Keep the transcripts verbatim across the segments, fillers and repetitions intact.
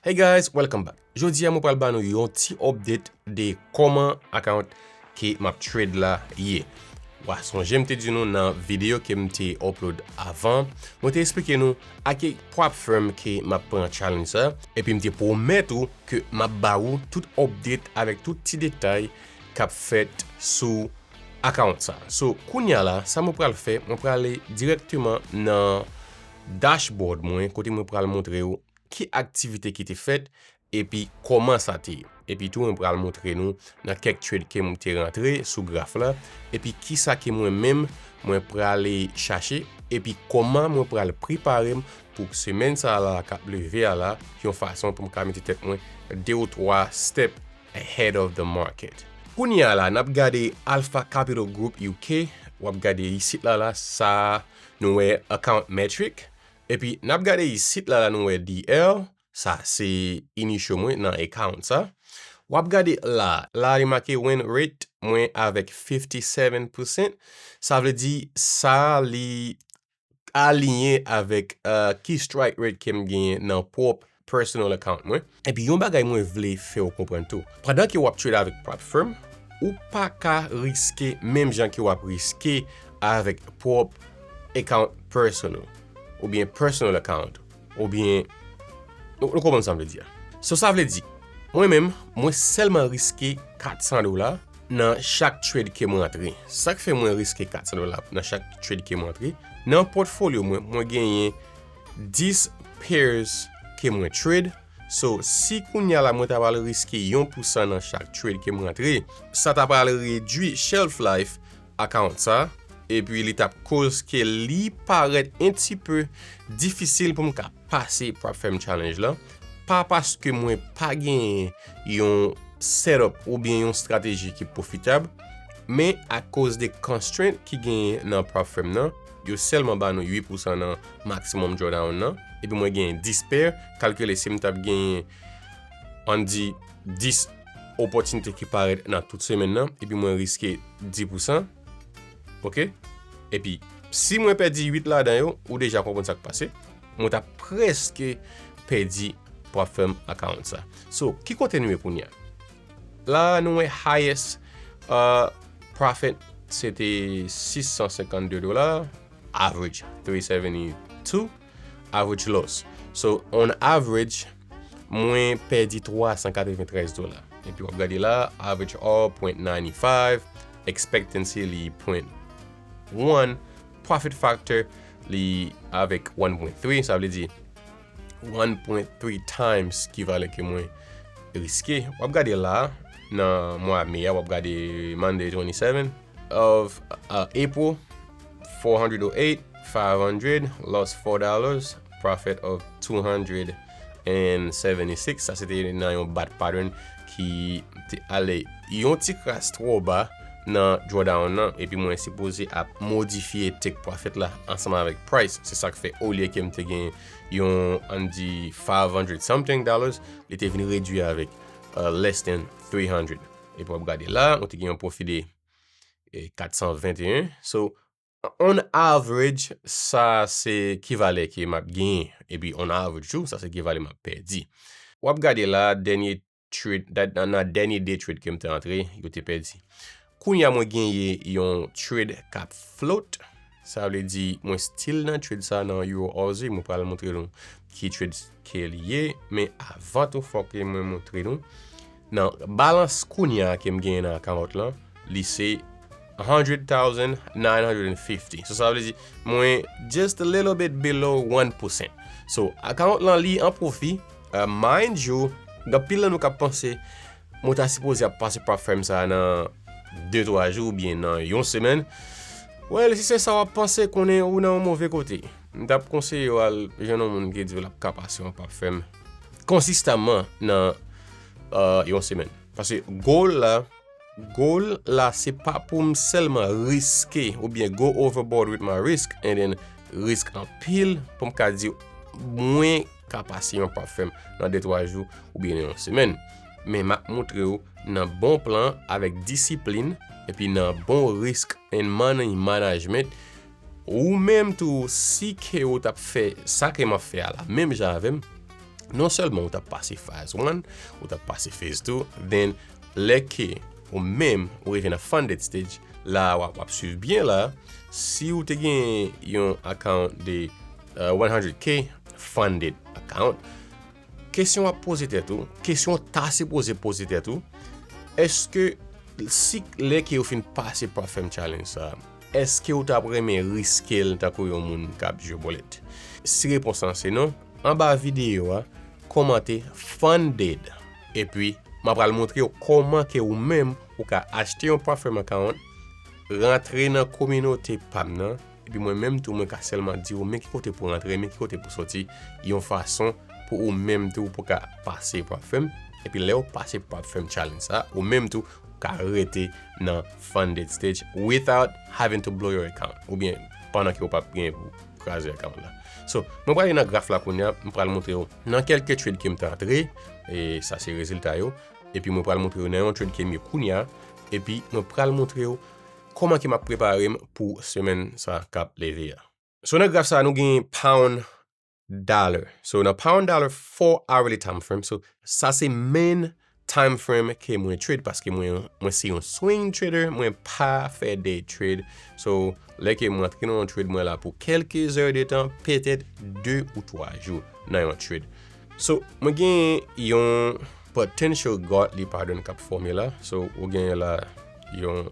Hey guys, welcome back. Jodi a mwen pral ba nou yon ti update de kòman account ke m ap trade la ye. W a sonje m te di nou nan videyo ke m te upload avan, mwen te eksplike nou a ki prop firm ke m ap pran challenge sa, epi m te pwomèt ou ke m ap ba ou tout update avèk tout ti detay k ap fèt sou account sa. So, kounya la, sa mwen pral fè, mwen prale dirèkteman nan dashboard mwen, kote mwen pral montre ou ki aktivite ki te fèt, epi kòman sa te ye. Epi tou, mwen pral montre nou nan kèk trade ke mwen te rantre sou graf la, epi kisa ke mwen menm, mwen prale chache, epi kòman mwen pral prepare m pou semèn sa la k ap leve a la, yon fason pou m ka mete tèt mwen de ou twa step ahead of the market. Kounya la, n ap gade Alpha Capital Group U K, w ap gade isit la la, sa nou wè account metric, epi n ap gade isit la la, nou wè D L, sa se initio mwen nan account sa. W ap gade la, la li make win rate mwen avèk fifty seven percent, sa vle di sa li aliyen avèk uh, ki strike rate ke m genyen nan pwòp personal account mwen. Epi yon bagay mwen vle fè w konprann tou. Pandan ke w ap trade avèk prop firm, ou pa ka riske menm jan ke w ap riske avèk pwòp account personal, oubyen personal account, oubyen, nou, nou konprann sa m vle di a. So sa vle di, mwen menm, mwen sèlman riske kat san dola nan chak trade ke mwen antre. Sa k fè mwen riske kat san dola nan chak trade ke mwen antre, nan pòtfolyo mwen, mwen genyen dis pairs ke mwen trade. So, si kounya la mwen ta pral riske yon pousan nan chak trade ke mwen antre, sa ta pral redui shelf life account sa, epi li t ap koz ke li parèt un petit peu difisil pou m ka pase prop firm challenge la, pa paske mwen pa genyen yon setup oubyen yon strateji ki pwofitab, men akoz de constraint ki genyen nan prop firm nan, yo sèlman ba nou uit pousan nan maximum drawdown nan, epi mwen genyen dis pair, kalkile si m t ap genyen, ann di, dis opòtinite ki parèt nan tout semèn nan, epi mwen riske dis pousan, oke? Epi, si mwen pèdi uit ladan yo, ou deja konprann sa k pase, mwen t ap prèske pèdi prop firm account sa. So, ki kote nou ye kounya? La, nou wè highest uh, profit, se te sis san senkannde dola, average three seventy-two, average loss. So, on average, mwen pèdi twa san katreventrèz dola. Epi w ap gade la, average R point ninety-five, expectancy li point one, profit factor li avèk one point three, sa vle di one point three times ki valè ke mwen riske. W ap gade la, nan mwa me a, w ap gade Monday twenty-seven of uh, April, four hundred oh eight, five hundred, lost four dollars, profit of two hundred and seventy-six. Sa se te nan yon bad pattern ki te ale yon ti kras twò ba nan drawdown nan, epi mwen sipoze ap modifye take profit la ansanm avèk price. Se sa k fè olye ke m te gen yon, ann di, five hundred something dollars, li te vin redui avèk uh, less than three hundred. Epi w ap gade la, ou te gen yon pwofi de eh, kat san venteyen. So, on average, sa se ki valè ke m ap genyen. Epi on average tou, sa se ki valè m ap pèdi. W ap gade la, dènye trade, dat- nan, nan dènye de trade ke m te antre, yo te pèdi. Kounya mwen genyen yon trade k ap float. Sa vle di, mwen still nan trade sa nan Euro Aussie. Mwen pral montre nou ki trade ke li ye. Men avan tou, fòk mwen montre nou. Nan balans kounya ke m genyen nan account lan, li se hundred thousand nine hundred and fifty. So, sa vle di, mwen just a little bit below one percent. So, account lan li an pwofi. Uh, mind you, gen anpil nan nou k ap panse, mwen ta sipoze ap pase prop firm sa nan de twa jou oubyen nan yon semèn. Well, si se sa w ap panse, konnen ou nan yon move kote. M t ap konseye w al jwenn yon moun ki di w l ap ka pase yon prop firm konsistaman nan uh, yon semèn. Paske goal la, goal la se pa pou m sèlman riske oubyen go overboard with my risk and then risk anpil pou m ka di mwen ka pase yon prop firm nan de twa jou oubyen nan yon semèn. Men m ap montre w nan bon plan avèk disiplin epi nan bon risk and money management. Ou menm tou, si ke ou t ap fè sa ke m ap fè a la, menm jan avè m, non sèlman ou t ap pase phase one, ou t ap pase phase two, then lè ke ou menm ou rive nan funded stage, la w ap, w ap swiv byen la, si ou te gen yon account de uh, one hundred K funded account, kesyon w ap poze tèt ou, kesyon w ta sipoze poze tèt ou, èske si lè ke ou fin pase Prop Firm Challenge sa, èske ou t ap renmen riske l tankou yon moun k ap jwe bòlèt? Si repons lan se non, anba videyo a, kòmante funded. Epi, m ap pral montre w kòman ke ou menm ou ka achte yon Prop Firm account, rantre nan kominote pa m nan, epi mwen menm tou mwen ka sèlman di w men ki kote pou rantre, men ki kote pou soti, yon fason pou ou menm tou pou ka pase Prop Firm. Epi lè w pase Prop Firm Challenge sa, ou menm tou ka rete nan funded stage without having to blow your account, oubyen pandan ke w p ap gen pou kraze account la. So, mwen prale nan graf la kounye a, m pral montre w nan kèlke trade ke m te antre, e sa se rezilta yo, epi mwen pral montre w nan yon trade ke m ye kounye a, epi mwen pral montre w kòman ke m ap prepare m pou semèn sa k ap leve a. So, nan graf sa, nou gen pound dollar. So, nan pound dollar four hourly time frame. So, sa se main time frame ke mwen trade paske mwen, mwen se yon swing trader, mwen pa fè day trade. So, lè ke mwen antre nan yon trade, mwen la pou kèlke zè de tan, petèt de ou twa jou nan yon trade. So, mwen gen yon potential godly pattern k ap fòme la. So, ou gen la yon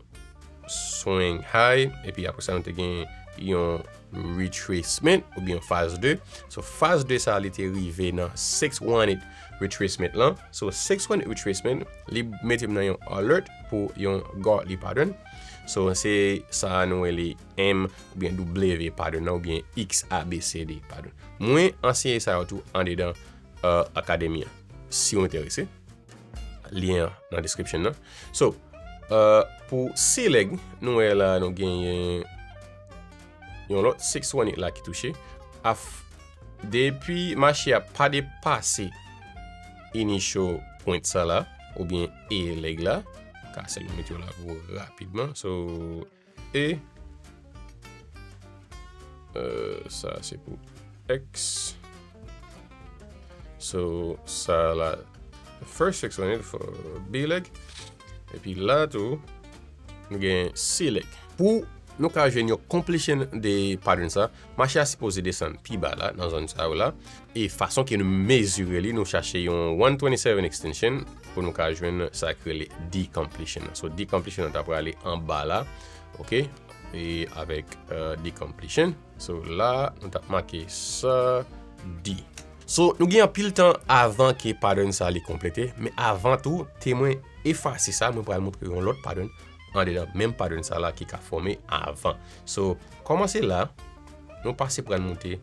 swing high, epi apre sa nou te gen yon retracement oubyen phase de. So phase de sa li te rive nan six one eight retracement lan. So six one eight retracement, li mete m nan yon alert pou yon godly pattern. So se sa nou rele M oubyen W pattern nan oubyen X A B C D pattern. Mwen anseye sa yo tou andedan uh, akademi an. Si w enterese, lyen an nan description nan. So, uh, pou C leg, nou wè la nou genyen yon lòt six one eight la ki touche. Af, depi mache a pa depase initial point sa la, oubyen A leg la, ka sèlman mete yo la pou rapidman. So, E uh, sa se pou X. So sa la, the first six one eight for B leg. Epi la tou nou gen C leg. Pou nou ka jwenn yon completion de pattern sa, mache a sipoze desann pi ba la nan zòn sa yo la. E fason ke nou mezire li, nou chache yon one twenty-seven extension pou nou ka jwenn sa k rele decompletion. So decompletion nan ta prale anba la, ok, e avèk uh, decompletion. So la nou t ap make sa D. So nou gen anpil tan avan ke pattern sa li konplete, men avan tou, te mwen efase sa, mwen pral montre yon lòt pattern andedan menm pattern sa la ki ka fòme avan. So kòmanse la, nou pase pral monte.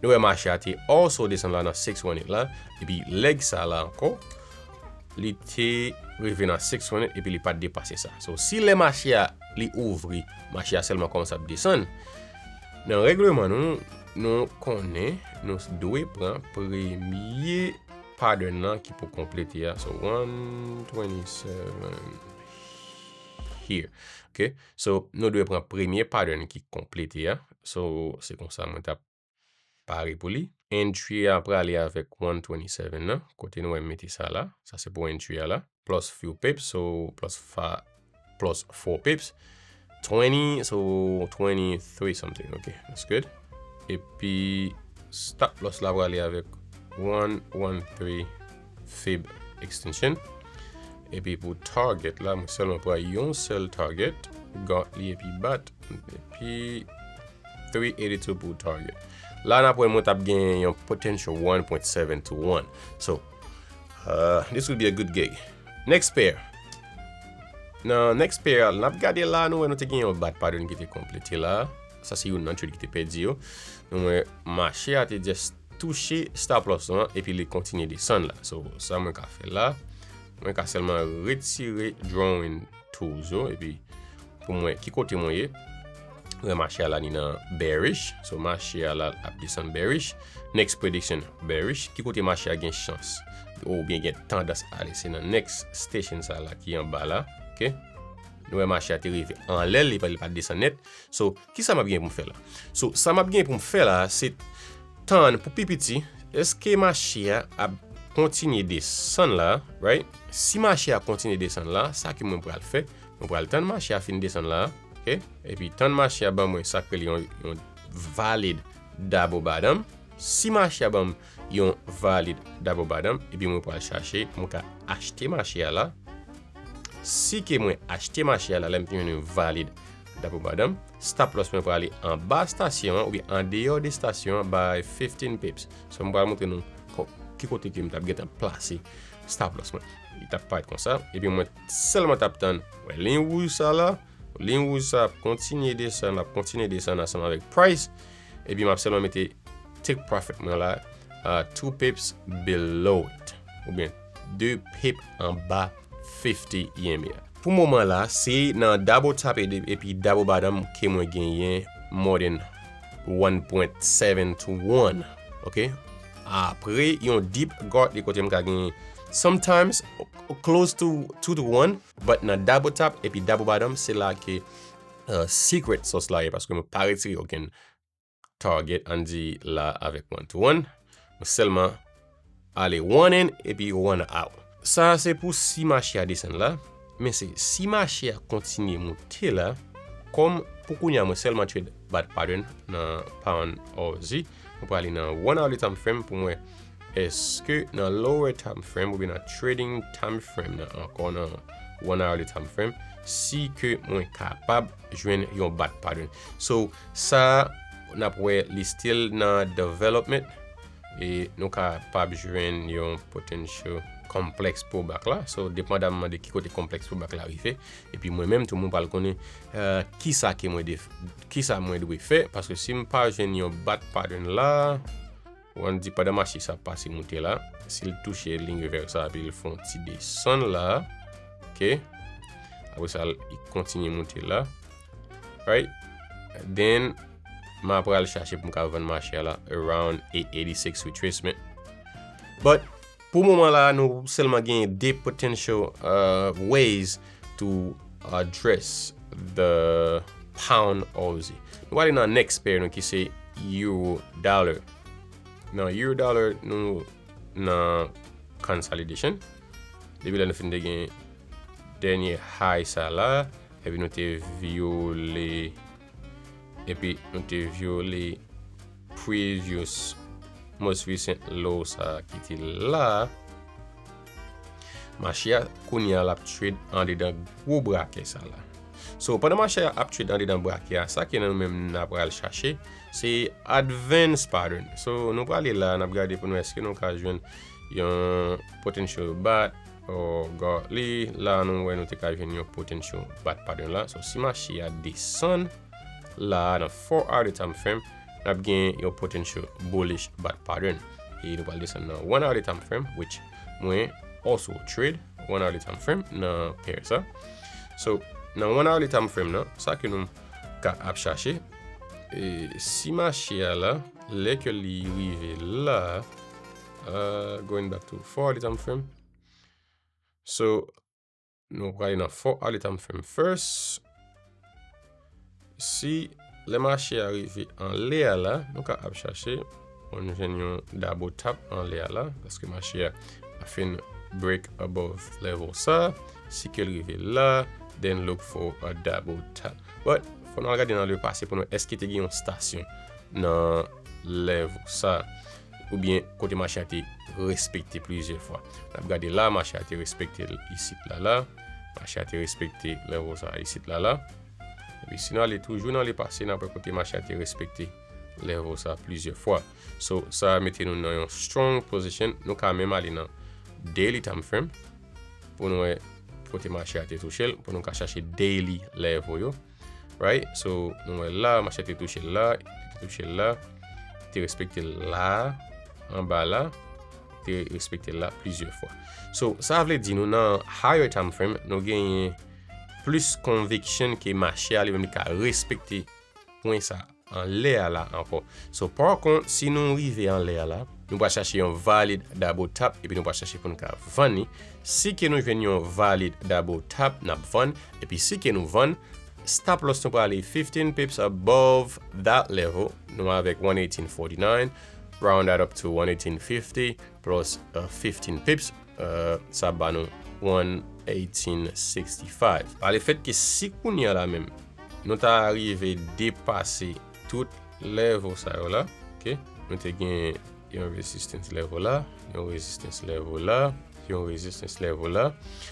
Nou wè mache a te also desann la nan six one eight la, epi leg sa la ankò, li te rive nan six one eight epi li pa t depase sa. So si lè mache a li ouvri, mache a sèlman kòmanse ap desann, nan règleman nou, nou konnen nou dwe pran premye pattern nan ki pou konplete a. So one twenty-seven here. Ok, so nou dwe pran premye pattern ki konplete a. So se konsa mwen t ap pare pou li. Entry a prale avèk one twenty-seven nan, kote nou wè m mete sa la. Sa se pou entry a la. Plus few pips, so plus fa, plus four pips. Twenty, so twenty-three something. Ok, that's good. Epi stop loss la prale avèk one one three fib extension. Epi pou target la, mwen sèlman pran yon sèl target, gant li epi bat. Epi three eighty-two pou target. La n ap wè mwen t ap gen yon potential one point seven to one. So, uh, this would be a good gig. Next pair. Nan next pair, n ap gade la, nou wè nou te gen yon bat pattern ki te konplete la. Sa se youn nan trade ki te pèdi yo. Nou wè mache a te just touche stop loss lan, epi li kontinye desann la. So, sa mwen ka fè la, mwen ka sèlman retire drawing tools yo, epi pou mwen, ki kote mwen ye, lè mache a la ni nan bearish, so mache a la ap desann bearish, next prediction bearish, ki kote mache a gen chans oubyen gen tandans ale, se nan next station sa la ki anba la, ok? Nou wè mache a te rive anlè l, li pa, li pa desann nèt. So, kisa m ap gen pou m fè la? So, sa m ap gen pou m fè la, se tann pou pi piti, Èske mache a ap kontinye desann la, right? Si mache a kontinye desann la, sa ke mwen pral fè, mwen pral tann mache a fin desann la, ok? Epi tann mache a ban mwen sa k rele yon, yon valid double bottom. Si mache a ban m yon valid double bottom, epi mwen pral chache pou mwen ka achte mache a la. Si ke mwen achte mache a la, lè m fin jwenn yon valid double bottom, stop loss mwen prale anba stasyon an oubyen andeyò de stasyon an by fifteen pips. So, mwen pral montre nou ko-, ki kote ke m t ap gentan plase stop loss mwen. Li t ap parèt konsa. Epi mwen sèlman t ap tann, wè, liy wouj sa la, liy wouj sa ap kontinye desann, l ap kontinye desann ansanm avèk price. Epi m ap sèlman mete take profit mwen la, uh, two pips below it. Oubyen de pip anba fifty E M A. Pou moman la, se nan double top e de-, epi double bottom ke mwen genyen more than one point seven to one. Ok? Apre yon deep gap, li kote m ka genyen sometimes close to two to one, but nan double top epi double bottom, se la ke, uh, secret sauce la ye, paske mwen pa retire okenn target, ann di la avèk one to one. Mwen sèlman ale one in epi one out. Sa a se pou si mache a desann la, men se si mache a kontinye monte la, kòm pou kounye a mwen sèlman trade bat pattern nan pound Aussie, mwen prale nan one hourly time frame pou mwen èske nan lower time frame oubyen nan trading time frame nan, ankò nan one hourly time frame, si ke mwen kapab jwenn yon bat pattern. So, sa a, n ap wè li still nan development, e nou kapab jwenn yon potential complex pullback la. So, depandaman de ki kote complex pullback la rive, epi mwen menm tou, mwen pral konnen, uh, kisa ke mwen def-, kisa mwen dwe fè, paske si m pa jwenn yon bat pattern la, ou ann di pandan mache sa ap pase monte la, si l touche liy vè sa, epi l fè yon ti desann la, ok, apre sa, l kontinye monte la, right, then, m ap pral chache pou m ka vann mache a la around eight eighty-six retracement. But, pou moman la, nou sèlman genyen de potential, uh, ways to address the pound Aussie. Nou ale nan next pair nou ki se euro dollar. Nan euro dollar, nou nan consolidation. Depi lè nou fin te gen dènye high sa la, epi nou te vyole, epi nou te vyole previous, most recent low sa ki te la, mache a kounye a l ap trade andedan gwo brakè sa la. So, pandan mache a ap trade andedan brakè a, sa ke nou menm n ap pral chache, se advance pattern. So, nou prale la, n ap gade pou nou èske nou ka jwenn yon potential bat, or gap li. La, nou wè nou te ka jwenn yon potential bat pattern la. So, si mache a desann la nan four hourly time frame, n ap gen yon potential bullish bat pattern. E nou pral desann nan one hourly time frame, which mwen also trade one hourly time frame nan pair sa. So, nan one hourly time frame nan, sa ke nou ka ap chache, e si mache a la, lè ke li rive la, uh, going back to four hourly time frame. So, nou prale nan four hourly time frame first. Si lè mache a rive anlè a la, nou ka ap chache pou n jwenn yon double top anlè a la, paske mache a fin break above level sa. Si ke l rive la, then look for a double top. But, fò nou al gade nan le pase pou nou èske te gen yon stasyon nan level sa, oubyen kote mache a te respekte plizyè fwa. N ap gade la, mache a te respekte l isit la la, mache a te respekte level sa isit la la. Epi si nou ale toujou nan le pase, n ap wè kote mache a te respekte level sa plizyè fwa. So, sa mete nou nan yon strong position. Nou ka menm ale nan daily time frame pou nou wè kote mache a te touche l, pou nou ka chache daily level yo. Right? So, nou wè la, mache a te touche l la, te touche l la, te respekte l la, anba la, te respekte l la plizyè fwa. So, sa vle di nou nan higher time frame, nou genyen plis conviction ke mache a li menm li ka respekte pwen sa anlè a la ankò. So, pa kont, si nou rive anlè a la, nou pral chache yon valid double top, epi nou pral chache pou nou ka vann li. Si ke nou jwenn yon valid double top, n ap vann. Epi si ke nou vann, stop loss nou prale fifteen pips above that level. Nou avèk one eighteen forty-nine. round that up to one eighteen fifty plus uh, fifteen pips, uh, sa ba nou one eighteen sixty-five. Pa le fèt ke si kounye a la menm, nou ta rive depase tout level sa yo la, ok, nou te gen yon resistance level la, yon resistance level la, yon resistance level la.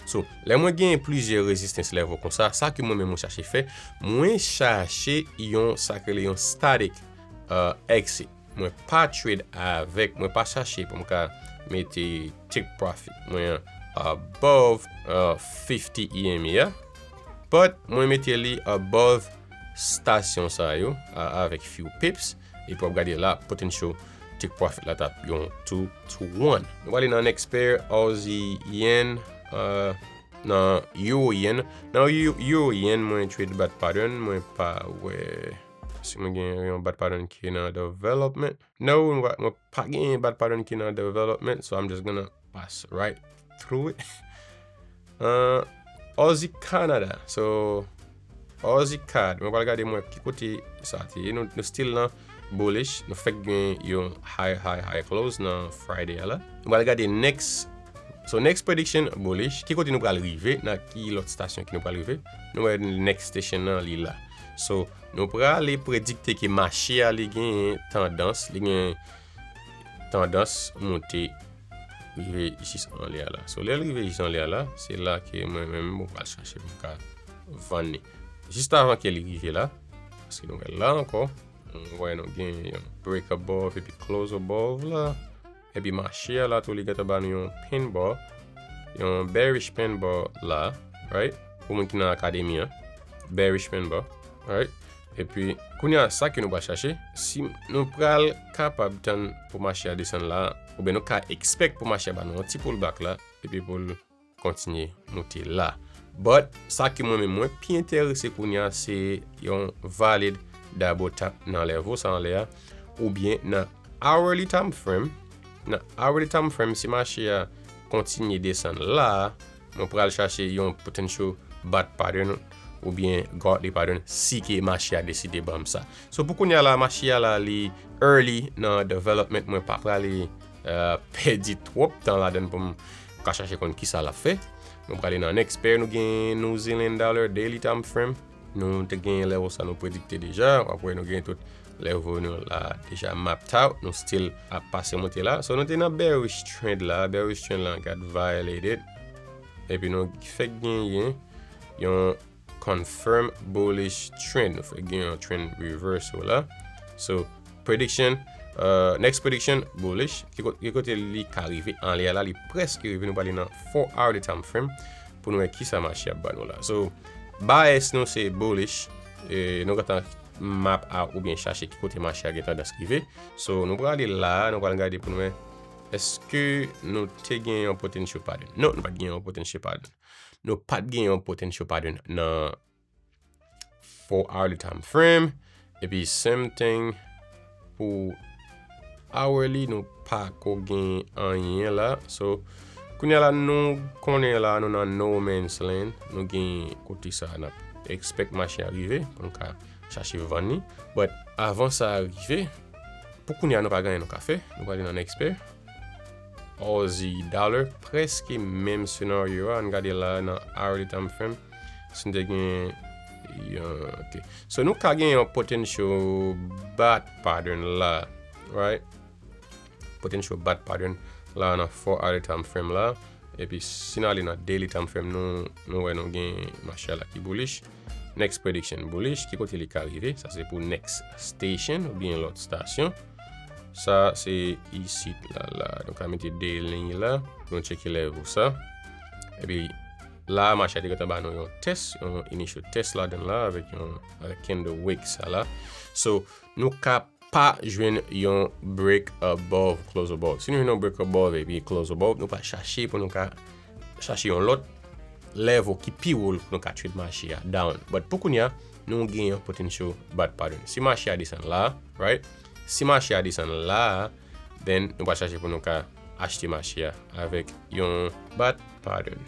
So, lè mwen gen plizyè resistance level konsa, sa ke mwen menm mwen chache fè, mwen chache yon sa ke yon static uh, exit. Mwen pa trade avèk, mwen pa chache pou m ka mete take profit mwen above uh, fifty E M A a. But mwen mete li above stasyon sa yo uh, avèk few pips. Epi w ap gade la, potential take profit la t ap yon two to one. Nou prale nan next pair, Aussie Yen, uh, nan Euro Yen. Nan Euro Yen, mwen trade bat pattern, mwen pa wè si mwen gen yon bat pattern ki nan development. No, mwen pa gen bat pattern ki nan development, so I'm just gonna pass right through it. Uh, Aussie Canada. So, Aussie cad, mwen pral gade mwen ki kote sa te ye. Nou, nou still nan bullish. Nou fèk gen yon high, high, high close nan Friday a la. Nou pral gade next. So, next prediction bullish. Ki kote nou pral rive? Nan ki lòt stasyon ki nou pral rive? Nou wè next station nan li la. So, nou prale predikte ke mache a li gen tandans, li gen tandans monte rive jis anlè a la. So, lè l rive jis anlè a la, se la ke mwen menm mwen pral chache pou m ka vann li. Jis avan ke li rive la, paske nou wè la ankò, nou wè nou gen yon break above epi close above la. Epi mache a la tou li gentan ba nou yon pin bar, yon bearish pin bar la, right? Pou moun ki nan akademi an, bearish pin bar, right? Epi, kounye a, sa ke nou pral chache, si nou pral kapab tann pou mache a desann la, oubyen nou ka expect pou mache a ba nou yon ti pullback la, epi pou l kontinye monte la. But, sa ke mwen menm mwen pi enterese kounye a, se yon valid double top nan level sa anlè a, oubyen nan hourly time frame, nan hourly time frame, si mache a kontinye desann la, mwen pral chache yon potential bat pattern oubyen godly pattern si ke mache a deside ban m sa. So pou kounye a la, mache a la li early nan development, mwen pa prale uh, pèdi twòp tan ladan pou m ka chache konn kisa l ap fè. Nou prale nan next pair, nou gen New Zealand dollar daily time frame. Nou te gen level sa nou predikte deja. W ap wè nou gen tout level nou la deja mapped out. Nou still ap pase monte la. So nou te nan bearish trend la. Bearish trend la got violated. Epi nou fèk genyen yon confirm bullish trend. Nou fèk gen yon trend reversal la. So, prediction, uh, next prediction, bullish. Ki kote li ka rive? Anlè a la, li prèske rive. Nou prale nan four hourly time frame pou nou wè kisa mache ap ba nou la. So, bias nou se bullish. E nou gentan map out oubyen chache ki kote mache a gen tandans rive. So, nou prale la, nou pral gade pou nou wè èske nou te gen yon potential pattern. Non, nou pa t gen yon potential pattern. Nou pa t gen yon potential pattern nan four hourly time frame. Epi same thing pou hourly, nou pa ko gen anyen la. So, kounye a la nou konnen la nou nan no man's land. Nou gen kote sa n ap expect mache a rive pou nou ka chache vann li. But avan sa rive, pou kounye a nou pa gen anyen nou ka fè. Nou prale nan next pair. Aussie dollar, prèske menm senaryo a. Ann gade la nan hourly time frame. Si n te gen yon, ok. So nou ka gen yon potential bat pattern la, right? Potential bat pattern la nan four hourly time frame la. Epi si n ale nan daily time frame, nou, nou wè nou gen mache a la ki bullish. Next prediction bullish, ki kote li ka rive? Sa se pou next station oubyen lòt stasyon. Sa se isit la, la. Nou ka mete de liy la pou nou tcheke level sa. Epi la, mache a te gentan ba nou yon test, yon initial test ladan la avèk yon, avèk candle wick sa la. So, nou ka pa jwenn yon break above, close above. Si nou jwenn yon break above epi close above, nou pral chache pou nou ka chache yon lòt level ki pi wo pou nou ka trade mache a down. But pou kounye a, nou gen yon potential bat pattern. Si mache a desann la, right? Si mache a desann la, then nou pral chache pou nou ka achte mache a avèk yon bat pattern.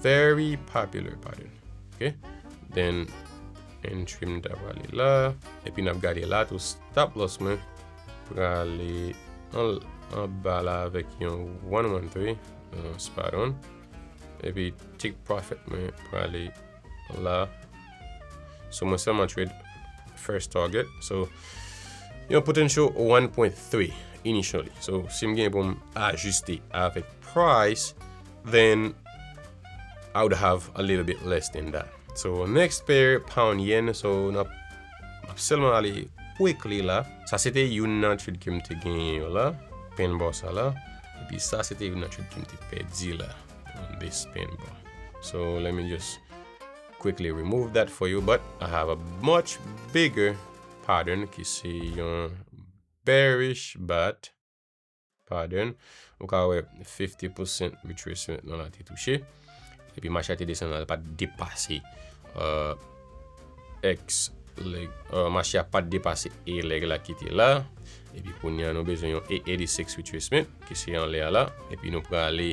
Very popular pattern. Ok? Then, entry m ta prale la. Epi n ap gade la tou, stop loss mwen prale an, anba la avèk yon one one three, yon spot on. Epi take profit mwen prale la. So mwen sèlman trade first target. So yon potential one point three initially. So si m gen pou m ajiste avèk price, then I would have a little bit less than that. So next pair, pound yen. So n ap, m ap sèlman ale quickly la. Sa se te youn nan trade ke m te genyen yo la. Pin bar sa la. Epi sa se te youn nan trade ke m te pèdi la. On this pin bar. So let me just quickly remove that for you, but I have a much bigger pattern ki se yon bearish bat pattern. Ou ka wè fifty percent retracement nan la te touche. Epi mache a te desann la, li pa t depase, euh, X leg, euh, mache a pa t depase A leg la ki te la. Epi kounye a nou bezwen yon eight eighty-six retracement ki se anlè a la. Epi nou prale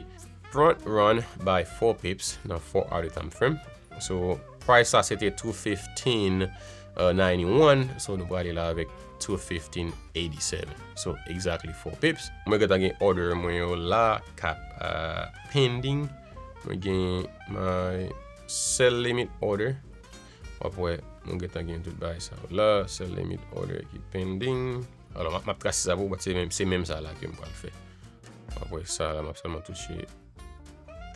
front run by four pips nan four hour time frame. So price la se te two fifteen ninety-one. So nou prale la avèk two fifteen eighty-seven. So exactly four pips. Mwen gentan gen order mwen yo la k ap, uh, pending. Mwen gen my sell limit order. W ap wè mwen gentan gen tout bagay sa yo la. Sell limit order ki pending. Alò m ap, m ap trase sa pou w, but se menm, se menm sa la ke m pral fè. Apre sa la m ap sèlman touche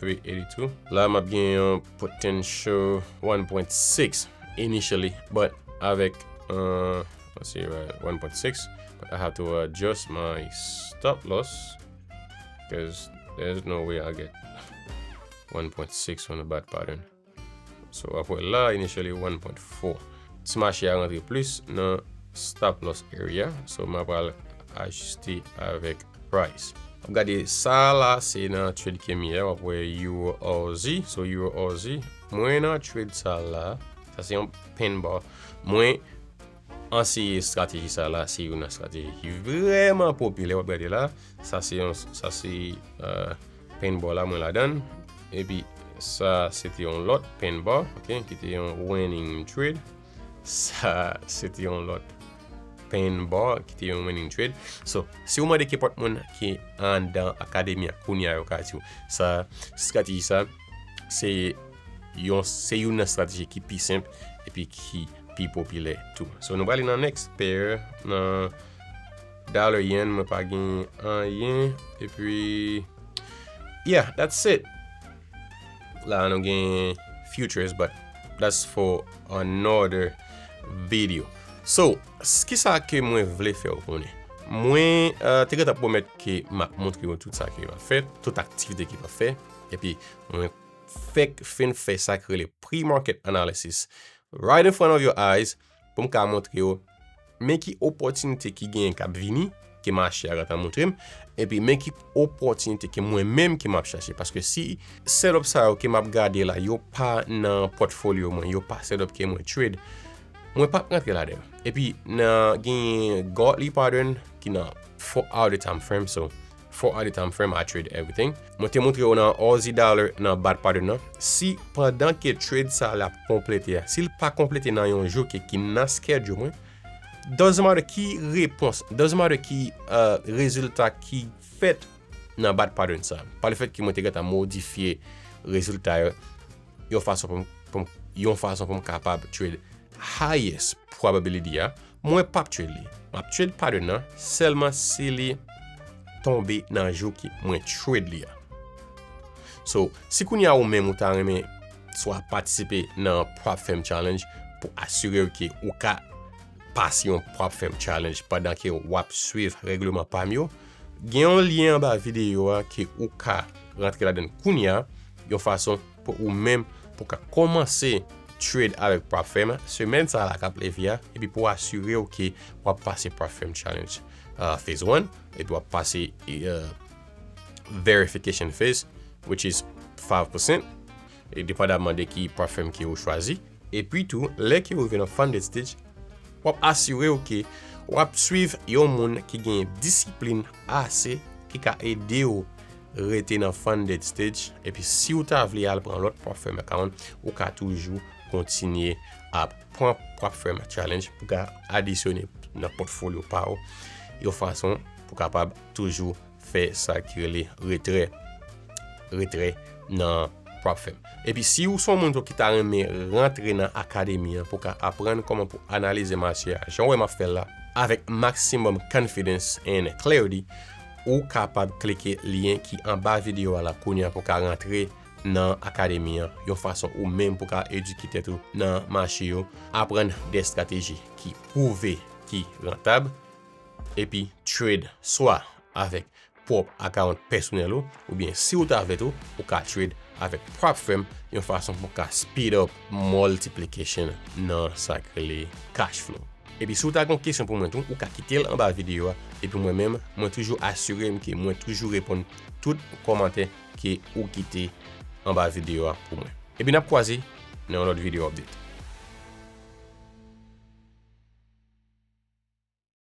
three eighty-two. La m ap gen yon potential one point six initially, but avèk, uh, let's see, right, one point six, but I have to adjust my stop loss because there's no way I get one point six on a bat pattern. So apre la, initially one point four. Ti mache a rantre plis nan stop loss area. So m a pral ajiste avèk price. W ap gade sa la, se nan trade ke m ye a, w ap wè Euro Aussie. So Euro Aussie, mwen nan trade sa la, sa se yon pin bar. Mwen anseye estrateji sa la, se youn nan estrateji ki vrèman popilè, w ap gade la. Sa se yon, sa se, euh, pin bar la mwen ladan l. Epi sa se te yon lòt pin bar, ok, ki te yon winning trade. Sa se te yon lòt pin bar ki te yon winning trade. So si w mande kenpòt moun ki anndan akademi a kounye a, yo ka di w sa, estrateji sa se yon, se youn nan estrateji ki pi senp epi ki pi popilè tou. So nou prale nan next pair, nan dollar yen, mwen pa gen anyen. Epi yeah, that's it. La nou gen futures, but that's for another video. So kisa ke mwen vle fè w konnen? Mwen, uh, te gentan pwomèt ke m ap montre w tout sa ke m ap fè, tout aktivite ke m ap fè. Epi mwen fèk fin fè sa k rele pre-market analysis right in front of your eyes pou m ka montre w men ki opòtinite ki genyen k ap vini, ke mache a gentan montre m, epi men ki opòtinite ke mwen menm ke m ap chache. Paske si setup sa yo ke m ap gade la, yo pa nan pòtfolyo mwen, yo pa setup ke mwen trade, mwen p ap rantre ladan yo. Epi nan genyen Godly Pattern ki nan four hour time frame, so four hour time frame, I trade everything. Mwen te montre yo nan Aussie dollar, nan bat pattern nan. Si pandan ke trade sa la ap konplete a, si l pa konplete nan yon jou ke ki nan schedule mwen, doesn't matter ki repons, doesn't matter ki, uh, rezilta ki fèt nan bat pattern sa, pa le fèt ke mwen te gentan modifye rezilta yo yon fason pou m, pou m, yon fason pou m kapab trade highest probability a, mwen p ap trade li. M ap trade pattern nan sèlman si li tonbe nan jou ke mwen trade li a. So si kounye a ou menm ou ta renmen swa patisipe nan Prop Firm Challenge pou asire w ke ou ka pase yon Prop Firm Challenge pandan ke w ap swiv règleman pa m yo, gen yon lyen anba videyo a ke ou ka rantre ladan l kounye a, yon fason pou ou menm pou ka kòmanse trade avèk Prop Firm semèn sa la k ap leve a, epi pou asire w ke w ap pase Prop Firm Challenge, uh, phase one, epi w ap pase, uh, verification phase, which is five percent, e depandamman de ki Prop Firm ke ou chwazi. Epi tou, lè ke ou rive nan funded stage, w ap asire w ke w ap swiv yon moun ki gen disiplin ase, ki ka ede w rete nan funded stage. Epi si w ta vle al pran lòt Prop Firm account, ou ka toujou kontinye ap pran Prop Firm Challenge pou ka adisyone nan pòtfolyo pa w, yon fason pou kapab toujou fè sa ki rele retrè, retrè nan Prop Firm. Epi si ou se yon moun tou ki ta renmen rantre nan akademi an pou ka aprann kòman pou analize mache a, jan w wè m ap fè l la, avèk maximum confidence and clarity, ou kapab klike lyen ki anba videyo a la kounye a pou ka rantre nan akademi an, yon fason ou menm pou ka edike tèt ou nan mache yo, aprann de estrateji ki pwouve, ki rantab, epi trade swa avèk pwòp account pèsonèl ou, oubyen si ou ta vle tou, ou ka trade avèk Prop Firm, yon fason pou ka speed up multiplication nan sa k rele cash flow. Epi si ou ta gen yon kesyon pou mwen tou, ou ka kite l anba videyo a, epi mwen menm, mwen toujou asire m ke mwen toujou reponn tout kòmantè ke ou kite anba videyo a pou mwen. Epi n ap kwaze nan yon lòt videyo update.